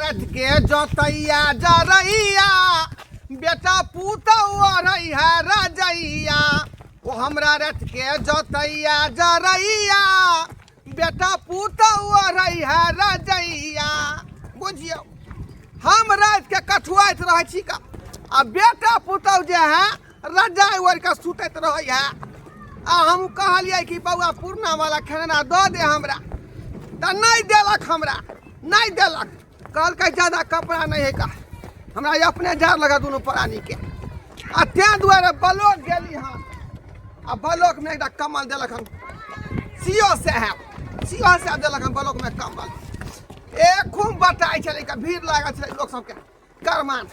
रथ के जोतैया जरैया, बेटा पुतहु अरैया है रजैया। ओ हमरा रथ के जोतैया जरैया, बेटा पुतहु अरैया है रजैया। बुझियौ, हम राति के कठुआइत रहै छी का, आ बेटा पुतहु जे है रजाइ ओढ़ि कऽ सुतैत रहै है। आ हम कहलियै कि बौआ पुरना वाला खेलना दऽ दे हमरा, तऽ नहि देलक, हमरा नहि देलक। कहलकै ज्यादा कपड़ा नहि है का, हमरा अपने जार लगा दुनू प्राणीके। आ तेँ दुआरे बलोक गेली हन, आ बलोकमे एकटा कम्बल देलक हन सीओ साहेब, सीओ साहेब देलक हन बलोकमे कम्बल। एक खूब बटाइ छलै, भीड़ लागल छलै लोक सबके करमान।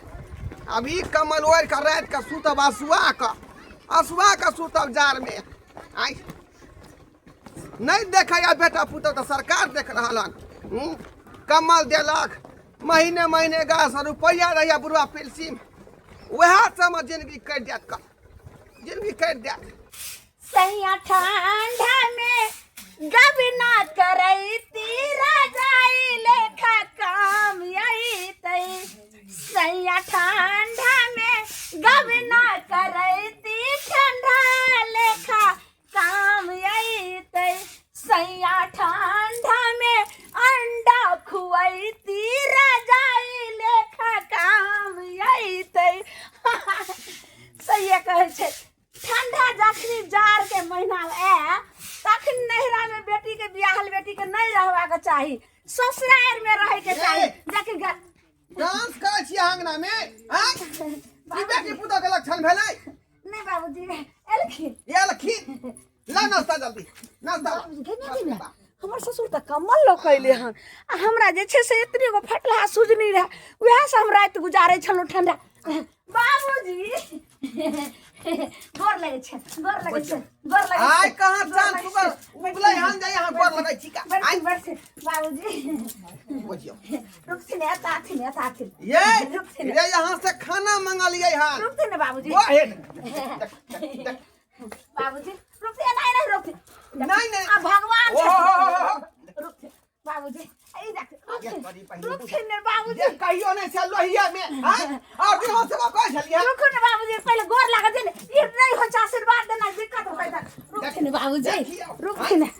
अब ई कम्बल ओढ़ि कऽ राति कऽ सुतब, असुआ कऽ असुआ कऽ सुतब जाड़मे। आइ नहि देखैया बेटा पुतहु तऽ सरकार देख रहल हन। कम्बल देलक, महीने महीने 1100 रुपैआ रहैया बुढ़वा पेंशन, वएह सबमे जिंदगी कटि जायत कऽ, जिंदगी कटि जायत। सैया ठंडा में गबना करैती रजाई लेखा काम अइतै। सैया ठंडा में गबना करैती ठंडा लेखा काम अइतै। सैया ठंडा में अंडा खुअैती रजाई लेखा काम अइतै। सैया कहै छै ठंडा जखनी जाड़ के महीना आए तखन नैहरा में बेटी के बियाहल बेटी के नहीं रहवा के चाही, ससुराल में रहे के चाही। जखन डांस करै छी आंगना में, आँय? ई बेटी पुतोह के लक्षण भेलै? नहीं बाबूजी, एलखिन। एलखिन, ला नाश्ता जल्दी, नाश्ता ला। बाबूजी, गे ना, गे ना। हमर ससुर तऽ कम्बल लऽ कऽ अयलै हन, आ हमरा जे छै से एतने गो फटलहा सुजनी रहए, उएह से हम राति गुजारै छलहुँ ठंडा। बाबूजी, गोर लगै छै, गोर लगै छै, गोर लगै छै। आइ कहाँ गोर चाँद लगै सुगर छै। उगलै हन जे यहाँ गोर लगै छी का? बैठथिन, आइ बैठथिन बाबूजी। बुझियौ। रुकथिन, एतऽ आथिन, एतऽ आथिन। ये रुकथिन। रे, यहाँ से खाना मंगलियै हन। रुकथिन ने बाबूजी। वो हे, देख, देख, देख। बाबूजी रुकथिन, नहीं नहीं, रुकथिन। नहीं, नहीं। आ भगवान ओ, हो, हो, हो, हो। रुकथिन बाबूजी, ई देख, रुकथिन। बड़ी पहिने रुकथिन ने बाबूजी। जे कहियो नहीं से लोहिया में, हैं? और दिन हम सेवा करै छलियै। रुकू ने बाबूजी, पहिले गोर लागत ने, ई नहीं हो छै आशीर्वाद देना दिक्कत होय त। रुकथिन ने बाबूजी। देखियौ। रुकथिन ने।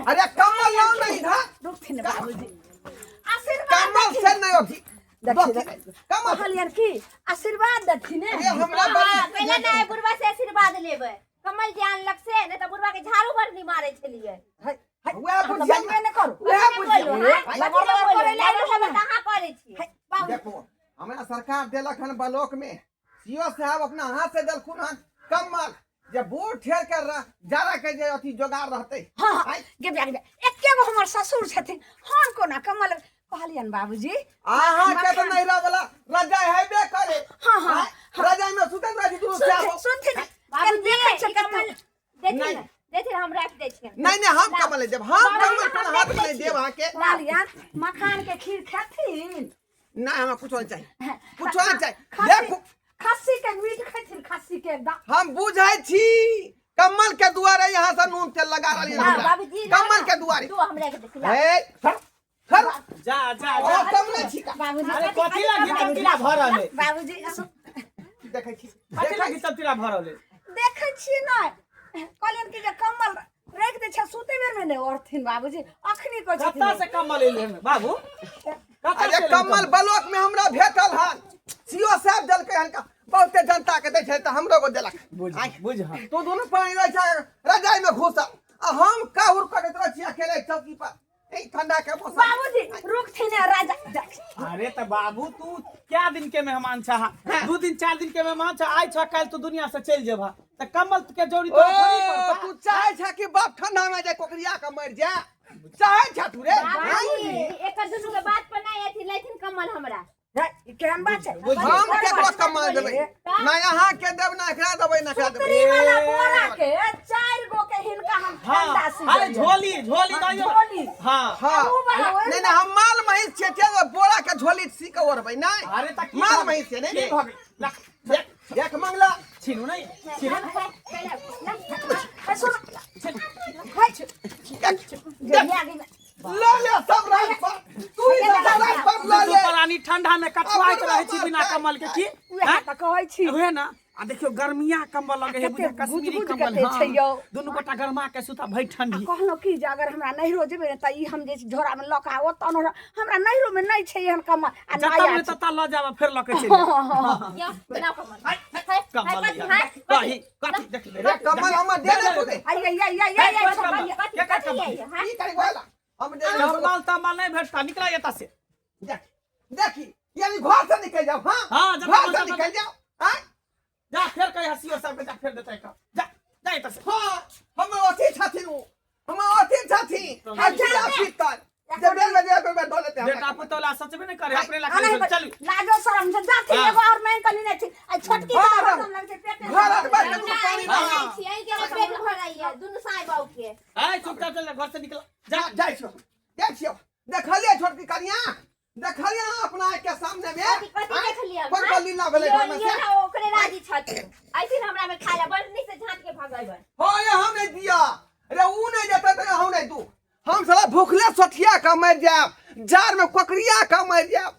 अरे कमल लाओ नहीं इधर। रुकथिन ने बाबूजी, आशीर्वाद कमल देथिन। से नहीं अथी। देखिए, देखिए, कमल। कहलियन की आशीर्वाद देथिन ने। अरे हमरा बड़ी हाँ, पहिले ने बुढ़वा से आशीर्वाद लेबै, कमल जे आनलक से नहि तऽ बुढ़वा के झाड़ू बरनी मारै छलियै। है, है, वएह अहाँ तऽ बुझियौ बजबे ने करू। वएह कथी बुझियौ। बोलू, हाँ? आइ कथी लबर बोलू? करै लए झाड़ू आयल हम कहाँ करै छियै? है, बाबू। देखो, हमरा सरकार देलक हन ब्लॉक में, सीओ साहब अपना हाथ से देलखुन हन कम्बल, जे बूढ़ ठेर के जाड़ा के जे अथी जोगाड़ रहतै। हाँ, हाँ, आइ। गे बे, गे बे। एके गो हमर ससुर छथिन, हम कोना कम्बल कहलियन बाबूजी। अहाँ के तऽ मखान। नैहरा वाला रजाई हेबे करे। हाँ, हाँ, आँय? रजाई में सुतैत रहै छी दुनू सुनथिन, साहब। सुनथिन। बाबूजी, देखै ई कम्बल छथिन। देथिन नहीं। ने, देथिन, हम राखि दै छियनि। नहीं नहीं, हम कम्बल नहीं देब, हम बाबूजी, कम्बल हम कोनो हाथ राखि में दै नहीं देब अहाँके। कहलियन मखान के खीर खेथिन? नहीं, हमरा कुछो नहीं चाही, कुछो नहीं चाही। खस्सी- देखू। खस्सी के मीट खेथिन, खस्सी के एकदम। हम बुझै छी, कम्बल के दुआरे यहाँ से नून तेल लगा रहली हाँ, हमरा। बाबूजी, लाउ कम्बल ने। के दुआरे। तू हमरा के देख, लाउ। हे, सर, सर। जा जा ओ जा। कम्बल छी का? बाबूजी। अरे कथी लागी तमतिला भऽ रहल है? बाबूजी। देखै छी। कथी लागी तमतिला भऽ रहल है? देखै छियै ने, कहलियन कि जे कम्बल राखि दै छै, सुते बेर में नहि ओढ़थिन बाबूजी, अखनी कहै छथिन। कतऽ से कम्बल एलै हन बाबू? कतऽ अरे से एलै कम्बल ब्लॉक में हमरा भेटल हन, सीओ साहब देलकै हन का, बहुते जनता के दै छै तऽ हमरो को देलक। बुझ। आँय। बुझ, हँ। तू दुनू प्राणी रहै छै रजाई में घुसल, आ हम काहुर करैत रहै छी अकेले चौकी पर ई ठंडा के मौसम। बाबूजी रुकथिन ने राजा देख। अरे तऽ बाबू, तू क्या दिन के मेहमान छह? 2 दिन 4 दिन के मेहमान छह, आइ छह काल्हि तू दुनिया से चलि जेबह, तऽ कम्बल के जरूरी ओ तोरा थोड़ी पड़तौ। तू चाहै छ कि बाप ठंडा में जाय कोकरिया के मरि जाय, चाहै छ तू रे? बाबूजी, एकर दुनू के बात पर नहि अथी लेथिन कम्बल हमरा। रे, ई केहन बात छै? बुझ। हम केकरो कम्बल देबै ना, यहाँ के देब ना, एकरा देबै ना, एकरा देबै। सुतरी वाला बोरा के 4 गो के हिनका हम ठंडा हाँ सी अरे देलियै। झोली, झोली हाँ, दइयो। झोली। हाँ। हाँ। उ वाला ओहि। नहीं नहीं, हम माल महींस छियै, ते बोरा के झोली सी के ओढ़बै नहीं। अरे तऽ की माल भऽ महींस छियै, नहीं की नहीं। भऽ गेल? ला, देख देख मंगला। छीनू नहीं, छीनू। हे, सुन। छीनू। हे, देख, जे आगे में। ल ले सब रात पर, तू ही सब रात पर ल दुनू ले। प्राणी प्राणी ठंडा में कटवाइत बुढ़वा रहै छी बिना मारतै। कम्बल के की उएह हैं? तऽ कहै छी उहे ना आ देखियो गर्मिया कम्बल लगे है कते बुझा कश्मीरी गुदगुद कम्बल कते छै यौ। दुनू गोटा गरमा के सुता भई ठंडी कहलहुँ कि जे अगर हमरा नैहरो जेबै ने तऽ ई हम जे झोरामे लऽ कऽ ओतऽ नैहरो हमरा नैहरोमे नहि छै एहन कम्बल आ जतऽ नया में छै। ततऽ लऽ जाब फेर लऽ के चलि जायब। यौ, बनाउ कमल। हाय, हाय, कम्बल कथी, लिअ। हाय, कही कथी देख ले रे कमल हमर दे दे तू दे आइ आइ आइ आइ आइ आइ कम्बल। कथी, केकर कथी कम्बल? यऽ, हाय? की करी वाला हम दे दे कम्बल तम्बल नहीं भेटता निकला एतऽ से देख देखी यानी घर से निकल जाओ हाँ हाँ, जब घर से जब- निकल जाओ हाँ जा फेर कही हसियो साहब के जा फेर देतै का जा जा एतऽ से हाँ हम अथी छथिन उ हम अथी छथिन अथी पितर जे बेल बजे बेल बजे दऽ लेते बेटा हमरा पुतौह ला सोचबे नहीं करे अपने ला आ नहीं खरीद चलू लाजो शरम से जाथि हाँ। एगो और मैं कनी नहीं छी आ छोटकी के हाँ, तऽ हाँ। हरदम लगै छै पेटे घर आर बार ना, पानी अहीं ना बनाइ छी, अहीं के हमर पेट भराइए, दुनू साँय बाऊ के। ए चुपचाप चल जा, घर से निकल जा जाइ छियो जाइ छियो देखलियै छोटकी कनिया देखलियै अहाँ अपना आँखि के सामने में कथी कथी देखलियै कोन कोन लीला भेलै यो घर में यो से ना ओकरे राजी छथिन अइथिन हमरा में खाय ला बड़ नीक से झाँट के भगैबै हाँ ये हम नहीं दिया अरे ऊ नहीं देते तो हम नहीं दू हम साला भूखले सोठिया का मर जाब जार में कोकरिया का मर जाब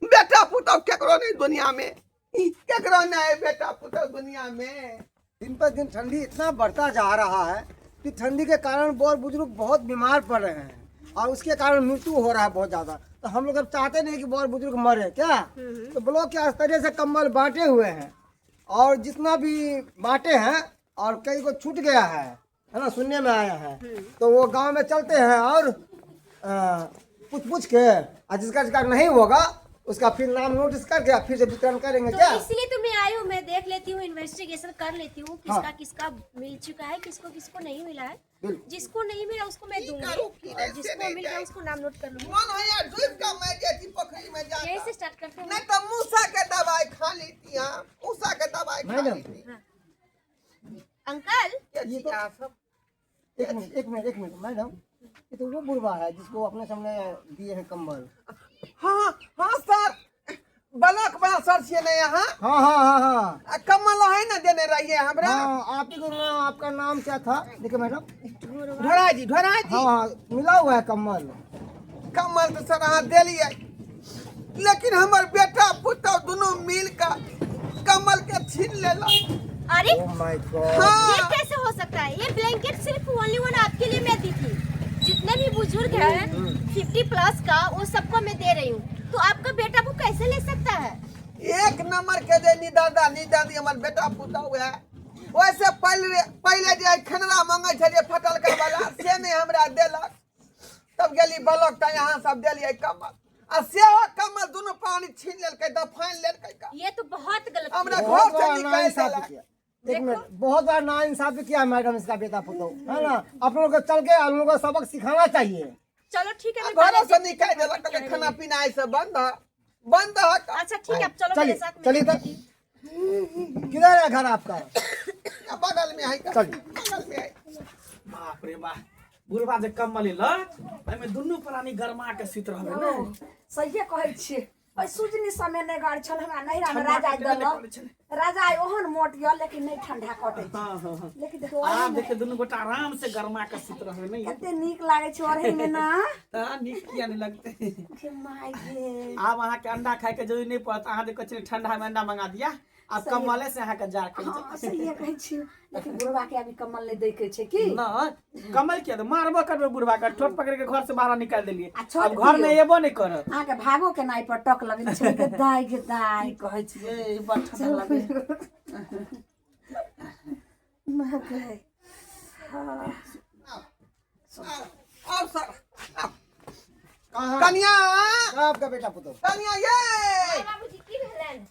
बेटा पुतहु केकरो नहीं दुनिया में ई केकरो नहीं बेटा पुतहु दुनिया में दिन पर दिन ठंडी इतना बढ़ता जा रहा है कि ठंडी के कारण बड़ बुजुर्ग बहुत बीमार पड़ रहे हैं और उसके कारण मृत्यु हो रहा है बहुत ज़्यादा। तो हम लोग अब चाहते नहीं कि बड़ बुजुर्ग मरे क्या, तो ब्लॉक के स्तरीय से कंबल बांटे हुए हैं और जितना भी बांटे हैं और कई को छूट गया है ना, सुनने में आया है, तो वो गांव में चलते हैं और पूछ पूछ के और जिसका जिसका नहीं होगा उसका फिर नाम नोटिस करके फिर से वितरण करेंगे तो क्या। इसलिए तो मैं आई हूँ, मैं देख लेती हूँ, इन्वेस्टिगेशन कर लेती हूँ किसका हाँ। किसका मिल चुका है, किसको किसको नहीं मिला है। बिल्कुल। जिसको नहीं मिला उसको मैं की दूंगी करूँ, की और नहीं, से जिसको नहीं मिल गया जाए। उसको नाम नोट कर लूंगी। मन है यार डूब का मैं जेती पोखरी में जाता यहीं से स्टार्ट करते हैं। नहीं तो मूसा के दवाई खा लेती हाँ मूसा के दवाई खा मैडम। लेती अंकल ये तो- सब एक मिनट एक मिनट एक मिनट मैडम, ये तो वो बुढ़वा है जिसको अपने सामने दिए हैं कंबल। हाँ हाँ सर ब्लॉक वाला सर छियै ने यहाँ हाँ हाँ हाँ हाँ आ कमल है ना देने रहिए हमरा हाँ आप ही को नाम, आपका नाम क्या था देखिए मैडम। ढोरा जी ढोरा जी हाँ हाँ मिला हुआ है कम्बल। कमल तो सर अहाँ देलियै लेकिन हमर बेटा पुतहु दुनू मिल के कमल के छीन लेलक। अरे ओ my God. हाँ ये कैसे हो सकता है? ये ब्लैंकेट सिर्फ ओनली वन आपके लिए मैं दी थी। जितने भी बुजुर्ग हैं 50 प्लस का वो सबको मैं दे रही हूँ, तो आपका बेटा वो कैसे ले सकता है? एक नंबर के जे निदादा निदादी हमर बेटा पुतहु है वैसे पहले पहले जे खेनरा मांगे छलियै फटलका वाला से नहीं हमरा देलक, तब गेली ब्लॉक तऽ यहाँ सब देलियै कमल आ सेहो कमल दुनू पानी छीन लेलकै तऽ फाइन लेलकै का। ये तो बहुत गलत हमरा किया। घर बहुत से बार निकालि नाइंसाफी देलक। किया। एक मिनट, बहुत बार ना इंसाफी किया मैडम इसका बेटा पुतहु है ना। आप लोगों को चल के आप लोगों को सबक सिखाना चाहिए। चलो ठीक है, मैं घर पहले से निकालि देलक कहलकै खाना पीना ऐसे बंद है बंद है का। अच्छा ठीक है, अब चलो चलिए मेरे साथ में चलिए तब किधर है घर आपका? बगल में है का। चलिए। बगल में है। बाप रे बाप बुढ़वा जे कम्बल एलक एहिमे दुनू प्राणी गरमा के सुति रहबै ने। सहिए कहै छियै ओहि सुजनी समय नहि गड़ छल हमरा नैहरा में ठंडा राजा कटबे नहि देलक करै छलै। राजा ओहन मोट यऽ लेकिन नहि ठंडा कटै छै। हाँ हाँ हाँ लेकिन देखियौ आब ओढ़ैमे देखियौ दुनू गोटा आराम से गरमा के सुति रहबै ने। कते नीक लागै छै ओढ़ैमे ना। तऽ नीक किया नहि लगतै? गे माय गे। आब अहाँके अंडा खायके जरूरी नहि पड़त। अहाँ जे कहै छलियै ठंडा में अंडा मंगा दिया, आब कम्बले से अहाँके जार के हाँ सहिए कहै छी लेकिन बुढ़वा के अभी कम्बल नहि दै के छै की न कम्बल किया मारबो करबै बुढ़वा के, ठोर पकड़ के घर से बाहर निकाल देलियै, आ छोड़ अब घर में दियौ। एबो नहि करत। अहाँके भागो के नाइ पर टक लगेने छै गे दाइ गे दाइ। की कहै छियै बड़ ठंडा लागै। माय गे। हाँ। आउ सर आउ। कहाँ कनिया कहाँ आपका बेटा पुतहु? कनिया ये बाबूजी की भेलनि?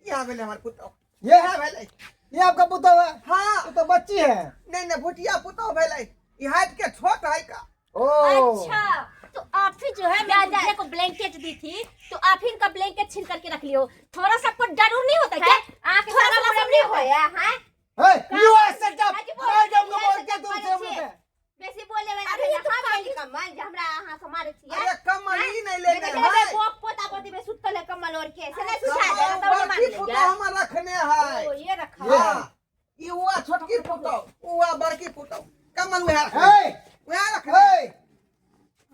यहाँ भेलै हमर पुतहु। ये है यहाँ भेलै। ये आपका पुतहु है? हाँ। वो तो बच्ची है। नहीं नहीं भुटिया पुतहु भेलै, ई हाथ के छोट है का। ओ अच्छा तो आप ही जो है मैं दूसरे को ब्लैंकेट दी थी तो आप ही इनका ब्लैंकेट छीन करके रख लियो। थोड़ा सा आपको डर उर नहीं होता क्या? थोड़ा सा शर्म नहीं होया है? हे you are set up आज बोल- मैडम को ये बोल के सब तुम बोलै से छियै। बोलते बेसी बोले वाला अरे ये तो हाँ मेरी कम्बल जे हमरा अहाँ से मारै छियै। अरे कम्बल ई नहीं लेने देखै है। छियै, बोप पोता पोती में सुतल है कम्बल ओढ़ के, से नहीं सुता दे, तब बड़की मार पुतहु लेंगे। हमर रखने है। ओ, ये रखा। ये है। हाँ, ई हुआ छोटकी पुतहु, ऊ हुआ बड़की पुतहु। कम्बल उहे रखने। हे उहे रखने।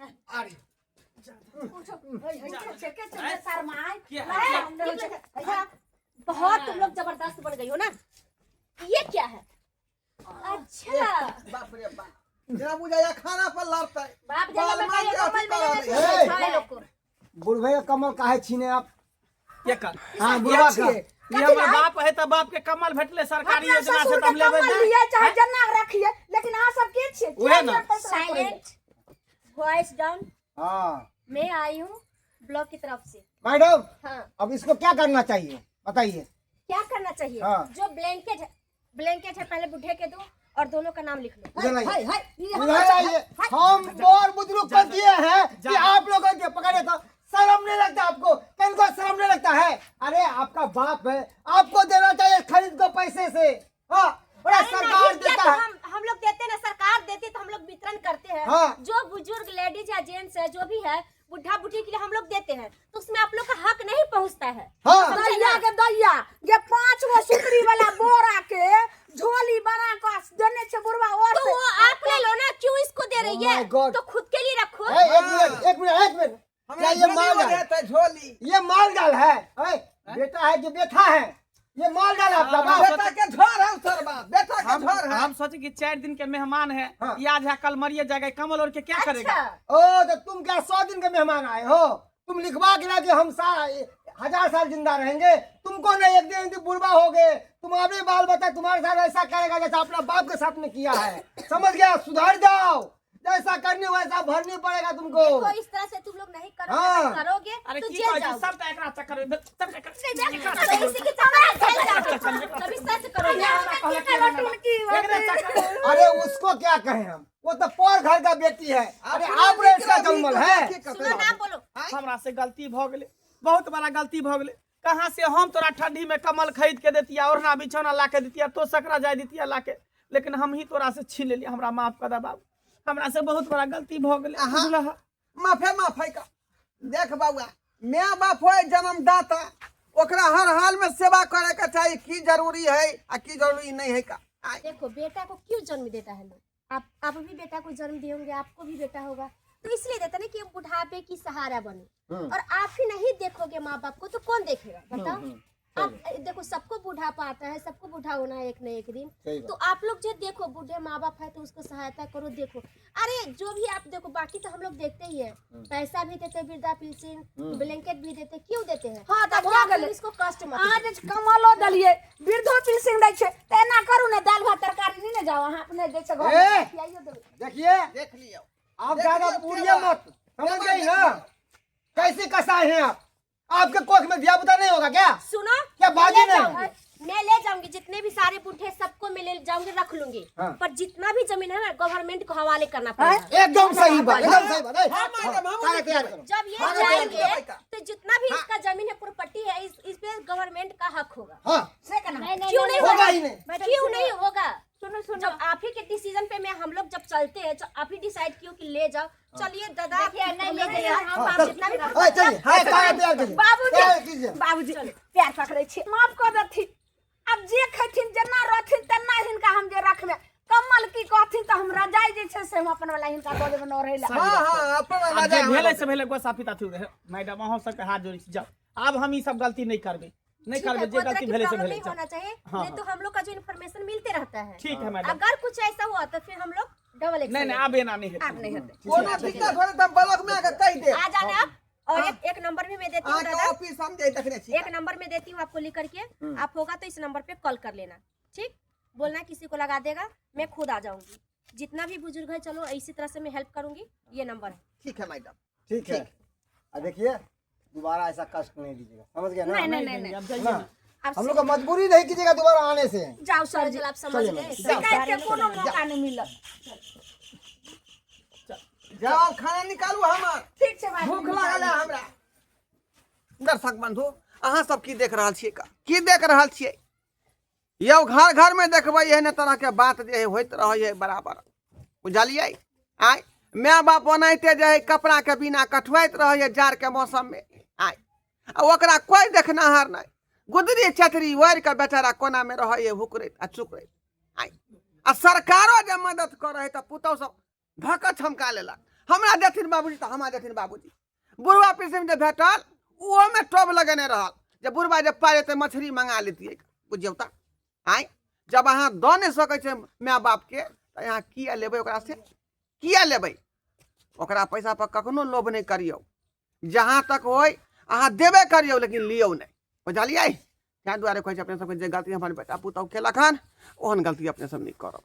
हे अरे उठो, हे, हे, के छै शर्माय के- नहीं, नहीं छै। हाँ, बहुत तुम लोग जबरदस्त बन गई हो ना। ये क्या है? अच्छा बाप रे बाप, जेना बुझाइया खाना पर लड़तै। बाप जगह बाल में मार कहियो के अथी कमल मिले करऽ ना, ए! छाए लोग को। बुढ़वे का कमल काहे छीने आप? के कर? हाँ, बुढ़वा का। ई हमर बाप है तऽ बाप के कमल भेटले सरकारी अपना योजना से, ससुर तऽ हम के लेबै कमल नहि? लिए चाहे जना रखिए, लेकिन अहाँ सब के छियै? उहे ना। किया फैसला करैये? Silent, voice down. हाँ, मैं आई हूँ ब्लॉक की तरफ से। मैडम। हाँ। अब इसको क्या करना चाहिए बताइए? क्या करना चाहिए? हाँ। जो ब्लैंकेट है, ब्लैंकेट है, पहले बुढ़े के दो और दोनों का नाम लिख लो। इधर आइए। हाय हाय, ई इधर आइए। हम बोर बुजुर्ग को दिए हैं कि जा। आप लोगों के पकड़े तो शर्म नहीं लगता आपको? किनको शर्म नहीं लगता है? अरे आपका बाप है, आपको देना चाहिए खरीद को पैसे से। हाँ, अरे अरे सरकार नहीं, क्या देता तो है। हम लोग देते हैं ना, सरकार देती है तो हम लोग वितरण करते हैं। हाँ। जो बुजुर्ग लेडीज या जेंट्स है, जो भी है, बुढ़ा बुढ़ी के लिए हम लोग देते हैं, तो उसमें आप लोग का हक नहीं पहुंचता है। हाँ। दैया के दैया, ये 5 गो सुतरी वाला बोरा के झोली बना के देने छै बुढ़वा और तो वो आप ले लो ना, क्यों इसको दे रही Oh my है? God. तो खुद के लिए रखो। ए, एक मिनट, एक मिनट, एक मिनट। हमरा क्या ये झोली माल डाल देतै, झोली। ये माल डाल है? ए, बेटा है कि बेटा है? ये माल डाल आपका बाप। बेटा के झोर है सरबा, बेटा के झोर है। हम सोचे कि 4 दिन के मेहमान है। हाँ। ई आज है कल मरिए जाएगा, कमल और के क्या करेगा? अच्छा। ओ तो तुम क्या 100 दिन के मेहमान आए हो? तुम लिखवा के लाके हम 1000 साल जिंदा रहेंगे, तुमको नहीं। एक दिन एक दिन बुढ़वा हो गए, तुम्हारे बाल बच्चा तुम्हारे साथ ऐसा करेगा जैसा अपना बाप के साथ में किया है। समझ गया? सुधर जाओ, जैसा करनी वैसा भरनी पड़ेगा तुमको। देखो, इस तरह से तुम लोग नहीं करोगे, हाँ। अगर करोगे अरे तो की जेल कहै छी, जाओगे। सब तऽ एकरा चक्कर में, सब एकरा तो इसी के चक्कर में जेल जाओगे। तब इस तरह से करोगे। एकरे चक्कर में। अरे उसको क्या कहें हम, वो तो पर घर का बेटी है। अरे आप रे इसका जन्मल है। सुनो, नाम बोलो। हमरा से गलती भऽ गेलै, बहुत बड़ा गलती भऽ गेलै। कहाँ से हम तोरा ठंडी में कमल खरीद के देतिया, ओढ़ना बिछौना ला के देतिया, तो सकरा जाय देतिया ला के, लेकिन हम ही तोरा से छीन लेलियै। हमरा माफ कर दे बाबू, हमरा से बहुत बड़ा गलती भऽ गेलै, बुझलह? माफे माफे का देख बउआ, माय बाप होय जन्मदाता, ओकरा हर हाल में सेवा करे के चाही। की जरूरी है आ की जरूरी नहीं है का आय। देखो, बेटा को क्यों जन्म देता है लोग? आप भी बेटा को जन्म दिए होंगे, आपको भी बेटा होगा, तो इसलिए देता ना कि बुढ़ापे की सहारा बने। और आप ही नहीं देखोगे माँ बाप को तो कौन देखेगा, बताओ आप? देखो, सबको बुढ़ापा आता है, सबको बूढ़ा होना है एक न एक दिन। सही बात। तो आप लोग जो देखो बूढ़े माँ बाप है तो उसको सहायता करो। देखो, अरे जो भी आप देखो, बाकी तो हम लोग देखते ही है, पैसा भी देते हैं, वृद्धा पेंशन, ब्लैंकेट भी देते हैं। क्यों देते हैं? हाँ, तऽ ताकि भऽ आप लोग गेलै। इसको कष्ट मत अहाँ जे कमलो देलियै, वृद्धो पेंशन दै छै, तऽ एना करू ने, दालि भात तरकारी नहि ने जाउ, अहाँ अपने दै छै घर ए! खियाइयो देबै। देखिए, देख लियौ। आप देख ज्यादा लियौ, पूरिए केवल। मत, समझ केवल गई देख ना? लियौ। कैसे कसाई हैं आप? आपके कोख में दिया बुता नहीं होगा क्या? सुनो, क्या मैं बाजी ले नहीं? जाऊंगी, मैं ले जाऊंगी, जितने भी सारे बूढ़े सबको मैं ले जाऊंगी, रख लूंगी। हाँ। पर जितना भी जमीन है ना, गवर्नमेंट को हवाले करना पड़ेगा। एकदम सही बात, एकदम सही बात। ए, हाँ, मैडम, हम सारा तैयार करो। जब ये हाँ, जाएंगे हाँ, तो जितना भी इसका जमीन है, प्रॉपर्टी है, इस पे गवर्नमेंट का हक होगा। हाँ। से केना? क्यों नहीं होगा होगा? ही नहीं। क्यों नहीं होगा? सुनू सुनू। जब आप ही के डिसीजन पे मैं हम लोग जब चलते हैं तो आप ही डिसाइड क्यों कि ले जाओ। चलिए दादा, देखिए, नहीं हम लोग ले जाइए, हम हाँ, आप चल। जितना भी ए, चलिए, हाँ, सारा तैयार कीजिए। तैयार बाबूजी, कीजिए। बाबूजी, पैर पकड़ै छी, माफ कऽ देथिन। आब जे खैथिन, जेना रहथिन तेना हिनका हम जे रखबै। कमल की कहथिन तऽ हम रजाइ जे छै से हम अपन वाला हिनका दऽ देबै ओढ़ै लए। हाँ हाँ, अपन आब राजा जे हमरा भेलै से भेलै, गोसा पिता थी रहे। मैडम, अहाँ सबके हाथ जोड़ै छी, जाउ, आब हम ई सब गलती नहि करबै, नहीं ठीक है, करबै। जे कोई तरह गलती की भेलै से प्रॉब्लम भेलै, नहीं जाउ। होना चाहिए। हाँ, नहीं तो हम लोग का जो इन्फॉर्मेशन मिलते रहता है, ठीक है मैडम। अगर कुछ ऐसा हुआ तो फिर हम लोग डबल एक्शन नहीं नहीं, आब एना नहीं हेतै। आब नहि हेतै। कोनो दिक्कत होले तऽ ब्लॉक में आके कहि देब। आ जाना आप और एक एक नंबर भी मैं देती हूँ अहाँके दादा। ऑफिस हम जे देखने छी। एक नंबर में देती हूँ आपको लिख करके, आप होगा तो इस नंबर पे कॉल कर लेना, ठीक? बोलना किसी को लगा देगा, मैं खुद आ जाऊंगी। जितना भी बुजुर्ग है, चलो इसी तरह से मैं हेल्प करूंगी। ये नंबर है। ठीक है मैडम। ठीक है। और देखिए, दोबारा ऐसा कष्ट नहीं दीजिएगा, समझ गए ना? नहीं नहीं नहीं नहीं। आब जाइए ना? ना। आब हम लोग का मजबूरी नहीं कीजिएगा दोबारा आने से। जाउ सर जी। चलो, आप समझ चलिए गए। मैडम। शिकायत के कोनो मौका नहि मिलत। जाओ, खाना निकालू हमर। ठीक छै भाई। भूख लागल है हमरा। दर्शक बंधु, अहाँ सब की देख रहल छियै का? की देख रहल छियै यौ? घर घर में देखबै एहने तरह के बात जे है होइत रहै है बराबर, बुझलियै? आय माय बाप ओनाहिते जे है कपड़ा के बिना कठुआइत रहै है जाड़ के मौसम में। आय आ ओकरा कोई देखनाहार नहि, गुदरी चतरी ओढ़ि कऽ बेचारा कोना में रहै है हुकरैत आ चुकरैत। आय आ सरकारो जे मदद करै है तऽ पुतहु सब धक्का छमका लेलक, हमरा देथिन बाबूजी तऽ हमरा देथिन बाबूजी। बुढ़वा पेंशन जे भेटल ओहोमे टब लगेने रहल जे बुढ़बा जे पाइ देतै मछरी मंगा लेतियै। बुझियौ तऽ आँय, जब अहाँ दऽ नहि सकै छै माय बापके तऽ अहाँ किया लेबै ओकरासँ, किया लेबै ओकरा? पैसा पर कखनो लोभ नहि करियौ। जहाँ तक होय अहाँ देबे करियौ, लेकिन लियौ नहि, बुझलियै? ताहि दुआरे कहै छै अपने सबके जे गलती हमर बेटा पुतहु केलक हन, ओहन गलती अपने सब नहि करब।